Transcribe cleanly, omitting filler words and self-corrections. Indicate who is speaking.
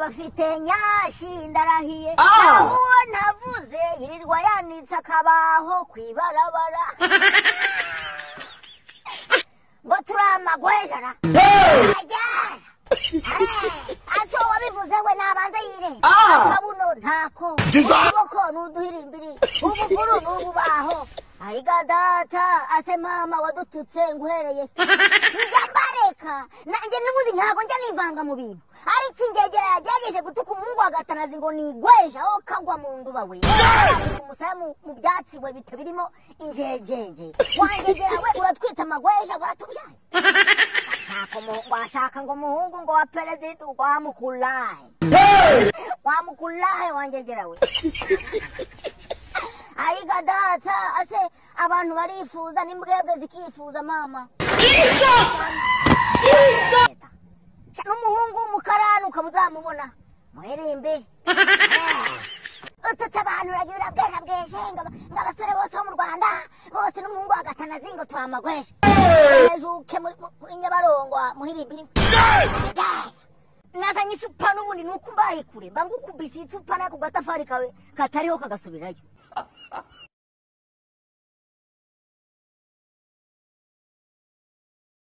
Speaker 1: Bafite nyashi ndarahiye. Naho uwo navuze yirirwa yanitse akabaho kw'ibarabara. Ngo turamagwejara. Aso wabivuze we nabanze yire. Akabuno ntako. Ukuboko n'uduhirimbiri. Ubuguru n'ububaho. Ayiga data ase mama wadututse nguhereye. Njya mbareka. Nanjye n'ubundi ntabwo njya nivanga mu bintu. Ariko ingegera yagerageje gutuka umuhungu wa Gatanazi ngo nigweje aho kagwa mu nduba we. Umusaya mu byatsi we bito birimo injejenje. Wangegera we uratwita amagweja waratubyaye. Washaka ngo umuhungu ngo wa perezida wamukulahe. Wamukulahe wangegera we. Ayiga data ase abantu barifuza n'imbwebwe zikifuza mama. N'umuhungu w'umukarani ukaba uzamubona muherimbe. Ututse abantu uragira bwera bweje ngo abasore bose bo mu Rwanda bose n'umuhungu wa Gatanazi ngo twamagweje. Ejuke muri Nyabarongo muhirimbiri. Nazanye icupa n'ubundi nuko mbaye kure mba ngukubise icupa nako gatafari kawe katariho kagasubirayo.